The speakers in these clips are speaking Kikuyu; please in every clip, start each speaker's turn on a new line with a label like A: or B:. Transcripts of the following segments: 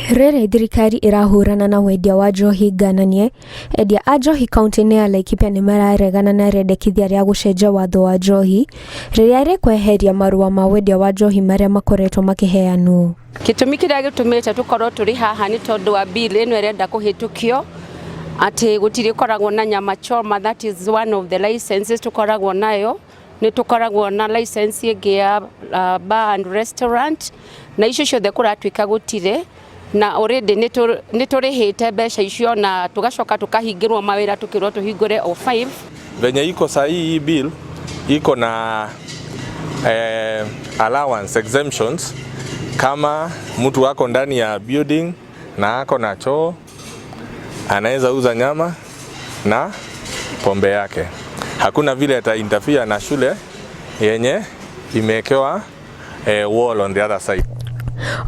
A: Rĩrĩ thirikari ĩrahũrana na wendia wa njohi ngananie, endia a njohi kauntĩ-inĩ ya Laikipia nĩ mararegana na rĩendekithia rĩa gũcenjia watho wa njohi rĩrĩa rĩkweheria marũa ma wendia wa njohi marĩa makoretwo makĩheanwo.
B: Gĩtũmi kĩrĩa gĩtũmĩte tũkorwo tũrĩ haha nĩ tondũ wa bill ĩno ĩrenda kũhĩtũkio atĩ gũtirĩkoragwo na nyama choma, that is one of the licenses tũkoragwo nayo. Nĩ tũkoragwo na license ĩngĩ ya bar and restaurant, na icio ciothe kũratuĩka gũtirĩ, na already nĩ tũrĩhĩte mbeca icio na tũgacoka tũkahingĩrwo mawĩra, tũkĩrwo tũhingũre o 5.
C: Venye iko sahii, hii bill iko na allowance exemptions. Kama mtu ako ndani ya building na ako na choo, anaweza uza nyama na pombe yake. Hakuna vile ata interfere na shule yenye imewekewa wall on the other side.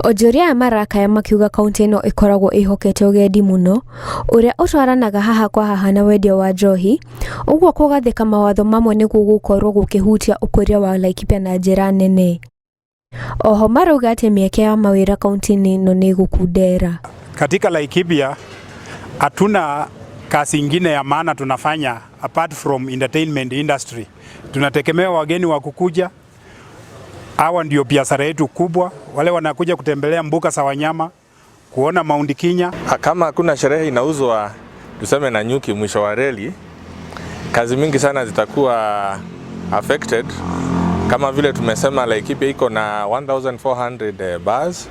A: Onjoria aya marakaya makiuga kaunti ĩno ĩkoragwo ĩhokete ũgendi mũno ũrĩa ũtwaranaga haha kwa haha na wendia wa njohi, ũguo kũgathĩka mawatho mamwe nĩ gũgũkorwo gũkĩhutia ũkũria wa Laikipia na njĩra nene. Oho marauga atĩ mĩeke ya mawĩra kaunti-inĩ ĩno nĩ ĩgũkundera.
D: Katika Laikipia hatuna kazi ingine ya maana tunafanya apart from entertainment industry. Tunategemea wageni wa kukuja, hawa ndio biashara yetu kubwa, wale wanakuja kutembelea mbuga za wanyama, kuona Mount Kenya.
C: Kama hakuna sherehe inauzwa tuseme Nanyuki mwisho wa reli, kazi mingi sana zitakuwa affected. Kama vile tumesema, Laikipia iko na 1400 bars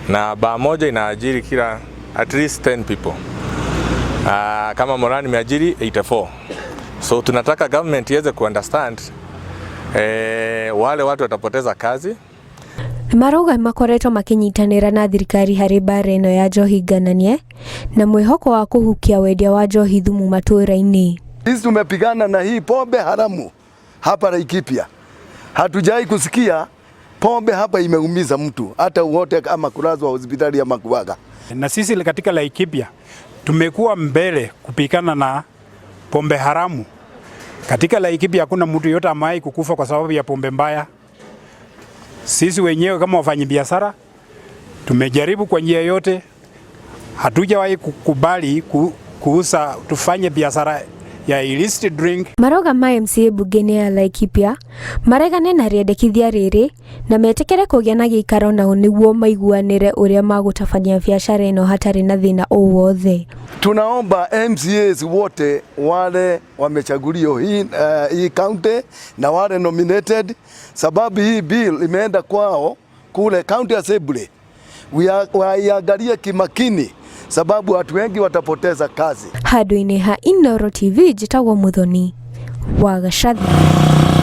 C: na bar moja inaajiri kila at least 10 people. Kama Moran imeajiri 84. So tunataka government iweze kuunderstand wale watu watapoteza kazi.
A: Marauga makoretwo makĩnyitanĩra na thirikari harĩ mbara ĩno ya njohi ngananie na mwĩhoko wa kũhukia wendia wa njohi thumu matũũra-inĩ.
E: Sisi tumepigana na hii pombe haramu hapa Laikipia. Hatujai kusikia pombe hapa imeumiza mtu hata wote ama kulazwa hospitali ama kuaga.
D: Na sisi katika Laikipia tumekuwa mbele kupigana na pombe haramu. Katika Laikipia hakuna mtu yote amewahi kukufa kwa sababu ya pombe mbaya. Sisi wenyewe kama wafanyabiashara tumejaribu kwa njia yote, hatujawahi kukubali kuuza tufanye biashara ya illicit drink.
A: Marauga ma MCA mbunge-inĩ ya Laikipia maregane na rĩendekithia rĩrĩ na metĩkĩre kũgĩa na gĩikaro nao nĩguo maiguanĩre ũrĩa magũtabania biacara ĩno hatarĩ na thĩna o wothe.
E: Tunaomba MCAs wote wale wamechaguliwa hii county na wale nominated, sababu hii bill imeenda kwao kule county assembly, waiangalie kimakini, sababu watu wengi watapoteza kazi.
A: Handũ-inĩ ha Inooro TV, njĩtagwo Muthoni wa Gacathi.